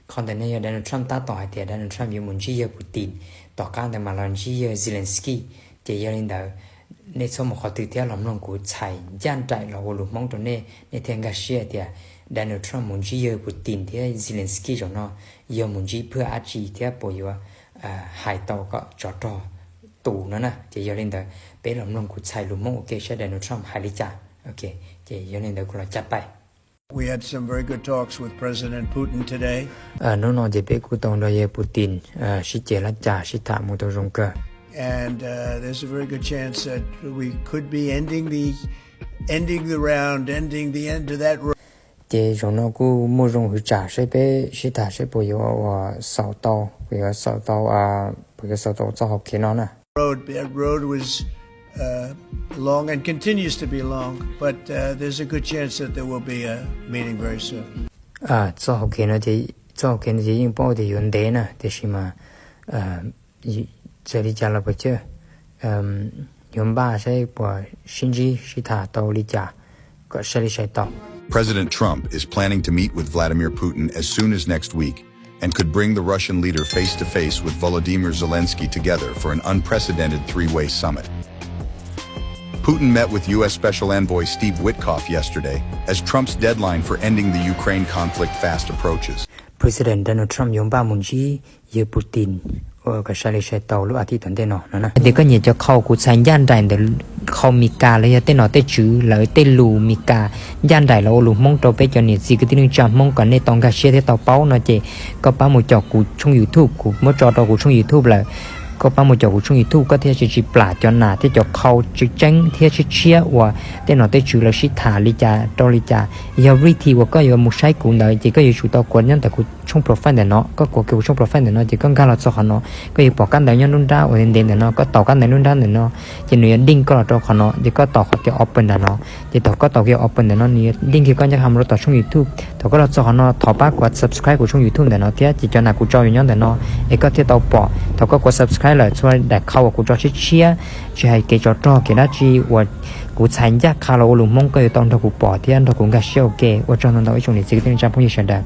Qhov ntawm no yog Donald Trump tab tom hais tias Donald Trump yuav mus ntsib yawg Putin, tom qab ntawd mas los ntsib yawg Zelensky. Ces yog li ntawd, nej txhob mus qhov twg thiab los mloog kuv txhais ncaj nraim los ua lus Hmoob rau nej, nej thiaj nkag siab tias Donald Trump mus ntsib yawg Putin thiab Zelensky zaum no yog mus ntsib phwj dab tsi thiab puas yuav hais tau kom tsov rog tu no na. Ces yog li ntawd peb los mloog kuv txhais lus Hmoob ua ke saib Donald Trump hais li cas. Ces yog li ntawd kuv los caj pais. Hnub no ces peb kuj tau nrog yawg Putin sib ceg laj cas sib tham mus tau zoo kawg. Ces zaum no kuj muaj zoo hwv tsam saib peb sib tham saib puas yuav ua xaus tau, puas yuav xaus tau, puas yuav xaus tau txoj hauv kev no na. Txoj hauv kev no, txoj hauv kev no ces yeej paub tias yuav ntev na, tiam sis mas txawm li cas los puas cawj, yuav npaj saib puas sib ntsib sib tham tau li cas kom sai li sai tau. President Trump is planning to meet with Vladimir Putin as soon as next week and could bring the Russian leader face to face with Volodymyr Zelensky together for an unprecedented three-way summit. Putin met with U S Special Envoy Steve Witkoff yesterday as Trump's deadline for ending the Ukraine conflict fast approaches. President Donald Trump yuav npaj mus ntsib yawg Putin ua kom sai li sai tau lub as thiv tom ntej no no na. Tias koj nyiam cov qhau kuv txhais ncaj nraim ntawm qhau Mis Kas los yog tej nom tej tswv lawv tej lus Mis Kas ncaj nraim los ua lus Hmoob rau peb cov niam txiv kwv tij neej tsa Hmoob kom nej tau nkag siab thiab tau paub no ces koj pab mus caum kuv tshooj YouTube, kuv muab tso rau kuv tshooj YouTube lawm. Koj pab mus caum kuv tshooj YouTube koj thiaj tsis tsis plam cov nas thiab cov qhau tseeb tseeb thiab tshiab tshiab uas tej nom tej tswv lawv sib tham li cas rau li cas. Yog vim li uas koj yuav mus saib kuv ntawd ces koj yuav tsum tau kuav nyob ntawm kuv tshooj profile ntawm no, koj kuav kiag kuv tshooj profile ntawm no ces koj nkag los txog qhov no, koj yuav pom kab ntawv nyob nruab nrab uas ntev ntev ntawm no, koj taus kab ntawv nruab nrab ntawm no, ces nws yuav deej koj los rau qhov no ces koj taus qhov tias open ntawm no. Ces thaum koj taus kiag open ntawm no nws yuav deej kiag koj ncaj qha mus rau tom tshooj YouTube. Thaum koj los txog qhov no thov pab kuav subscribe kuv tshooj YouTube ntawm no thiab ces cov nas kuv tso yuav nyob ntawm no es koj thiaj tau pom. Thaum koj kuav subscribe lawm txhua daim qhau uas kuv tso tshiab tshiab, tsis hais kev tsov rog kev dab tsi uas kuv txhais ncaj qha los ua lus Hmoob koj yuav tau nrog kuv pom thiab nrog kuv nkag siab ua ke. Ua tsaug ntau ntau ib tsoom niam txiv kwv tij neej tsa phooj ywg sawv daws.